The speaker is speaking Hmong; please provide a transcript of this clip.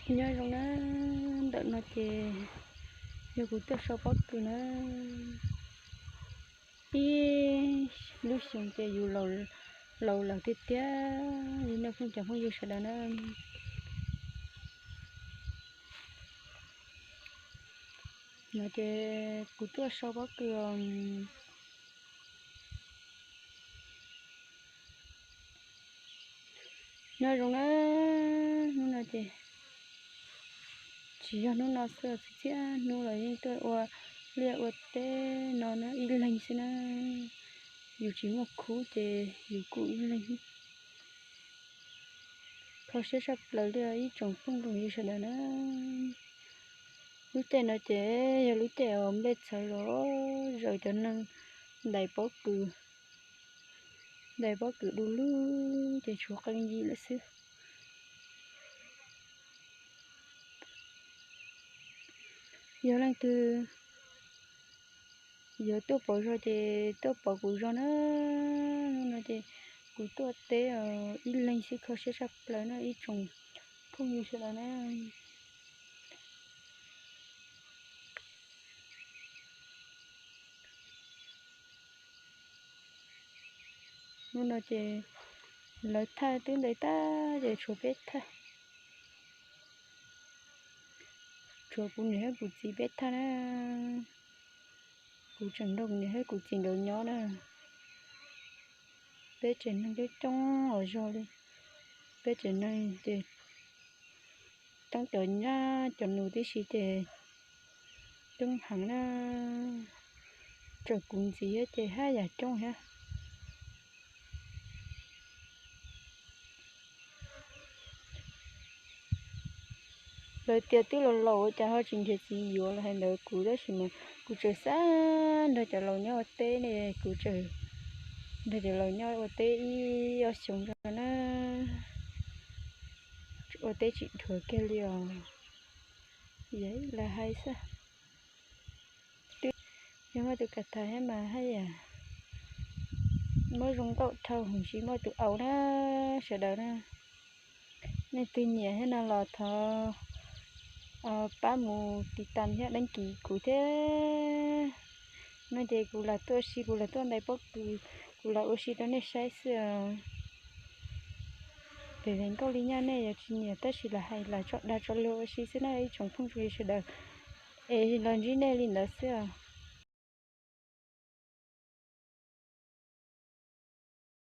Nyob zoo na, ntawm no ces yog kuv tuaj sau pob kws na. Ib lub xyoo ces yus laus lawm tiag tiag li no phooj ywg sawv daws na. No ces kuv tuaj sau pob kws. Nyob zoo na, hnub no ces tsis yog hnub no xwb, txhua txhia hnub los yeej tuaj ua liaj ua teb no na ib leeg xwb na. Yus tsis muaj khub ces yus kuj ib leeg. Kho siab tshaj plaws li ib tsoom phooj ywg sawv daws na. Lub caij no ces yog lub caij uas nplej txhawv los zaws cov neeg ntais pob kws, ntais pob kws du lug ces tshuav qee yim lawm xwb. Yog leej twg yuav tuaj pauv zog ces tuaj pauv kuv zog na. Hnub no ces kuv tuaj teb ib leeg xwb, kho siab tshaj plaws na ib tsoom phooj ywg sawv daws na. Hnub no ces lawv thaj twb ntes tag ces tshuav peb thaj. Tshuav kuv niam thiab kuv txiv peb thaj na. Kuv tseem nrog kuv niam thiab kuv txiv nkawd nyob na. Peb tsev neeg coob coob os zog li. Peb tsev neeg ces teeb cov nyab cov nus tib si ces coob heev na. Txawm kuv ntxiv thiab ces haj yam coob thiab. Lawv tias twb laus laus ua cas ho tsis nrhiav txiv yuav los hais ntawd kuv, tab sis mas kuv tseem xav nrog cov laus nyob ua teb ne, kuv tseem nrog cov laus nyob ua teb ib ob xyoos zog na. Ua teb tsis dhuav kiag li os. Yog lawv hais xwb. Twb yog muaj tus kam tham thiab mas haj yam muab zoo nkauj dhau hwv tsis muaj tus au na sawv daws na. Nej twg nyiam thiab no los thov pab mus tiv tas thiab deeb kis kuv thiab. No ces kuv lam tuaj ua si, kuv lam tuaj ntais pob kws, kuv lam ua si rau nej saib xwb os. Pem vev nkauj li nyaj nej yuav tsis nyiam tab sis lam hais lam tso dag tso luag ua si xwb na ib tsoom phooj ywg sawv daws. Es los ntsib nej li ntawd xwb os.